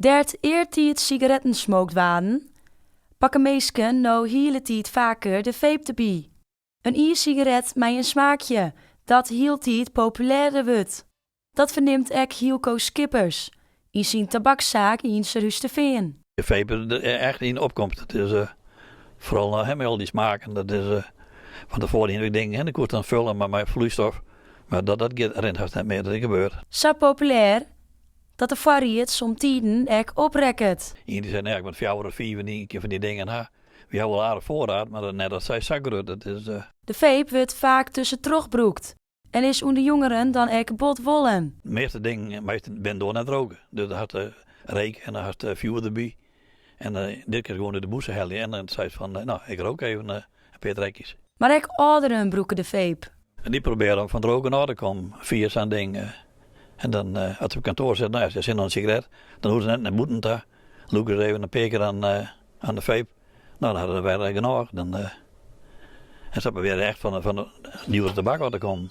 Dêr't eartiids sigaretten smookt waarden, pakke minsken no hieltyd faker de vape derby. In e-sigaret mei in smaakje dat hieltyd populêrder wurdt. Dat fernimt ek Hielko Skippers yn syn tabakssaak yn Surhústerfean. De vape is echt yn opkomst. It is foaral no mei al dy smaken. Dat is fan tefoaren hiene we dingen, hè, dan koest dan fulle mei mei floeistof. Mar dat dat giet rint hast net mear, dat is gebeurd. Sa populêr dat de foarried somtiden ek oprekket. Ien dy sei, no ja, ik moat fjouwer of fiif yn ien kear fan dy dingen ha. Wy ha wol aardich foarraad, mar net dat sy sa grut. Dat is. De vape wurdt faak tuskentroch brûkt en is ûnder jongeren dan ek bot wollen. De measte dingen measte binne doar net roke. Dus dan hast reek en dan hast fjoer derby. En dit kinst gewoan út de bûse helje en dan seist fan, no, ik rook even in pear trekjes. Mar ek âlderen brûke de vape. En dy probearje om fan it roken ôf te kommen fia sa'n ding. En dan as se op kantoar sitte, no ja, se ha sin oan in sigaret, dan hoege se net nei bûten ta. Lûke se even in pear kear oan de vape. No, dan ha se wer genôch. Dan, en sa probearje echt fan de djoere tabak ôf te kommen.